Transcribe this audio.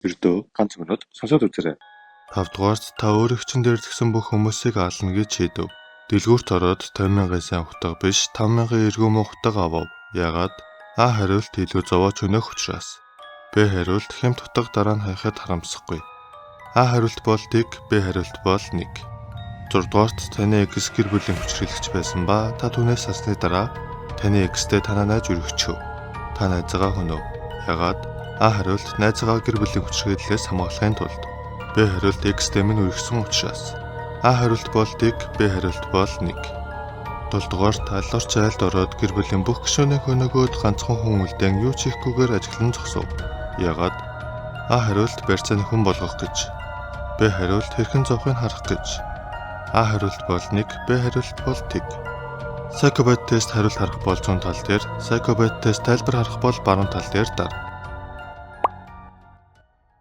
Ердөө ганц минут сонсоод үзээрэй. Тавдугаарт та өөрийг чинь дэрдгсэн бүх хүмүүсийг аална гэж шийдэв. Дэлгүүрт ороод 50,000 сайн хутга биш 5,000 эргүү муу хутга авав. Яагаад? А хариулт илүү зовоож өнөөх учраас. Б хариулт хямд хутга дараа нь хаяхад харамсахгүй. А хариулт бол тэг, Б хариулт бол 1. 6-дугаарт таны экс гэр бүлийн хүчирхийлэгч байсан ба та түүнээс салсны дараа таны экстэй танаа найз өргөчөв. Та найзгаа хөнөв. Яагаад? А хариулт найзгаа гэр бүлийн хүчирхийллээс хамгаалахын тулд. Б хариулт экстэй минь үргэсэн учраас. А хариулт бол тэг, Б хариулт бол 1. 7 дугаарт алуурч айлд ороод гэр бүлийн бүх гишүүнийг хөнөөгөөд ганцхан хүн үлдэн юу ч хийхгүйгээр ажиглан зогсов. Яагаад? А хариулт барьцааны хүн болгох гэж. Б хариулт хэрхэн зовхыг харах гэж. А хариулт бол 1, Б хариулт бол тэг. Psychobot тест хариулт харах бол зүүн тал дээр, Psychobot тест тайлбар харах бол баруун тал дээр дар.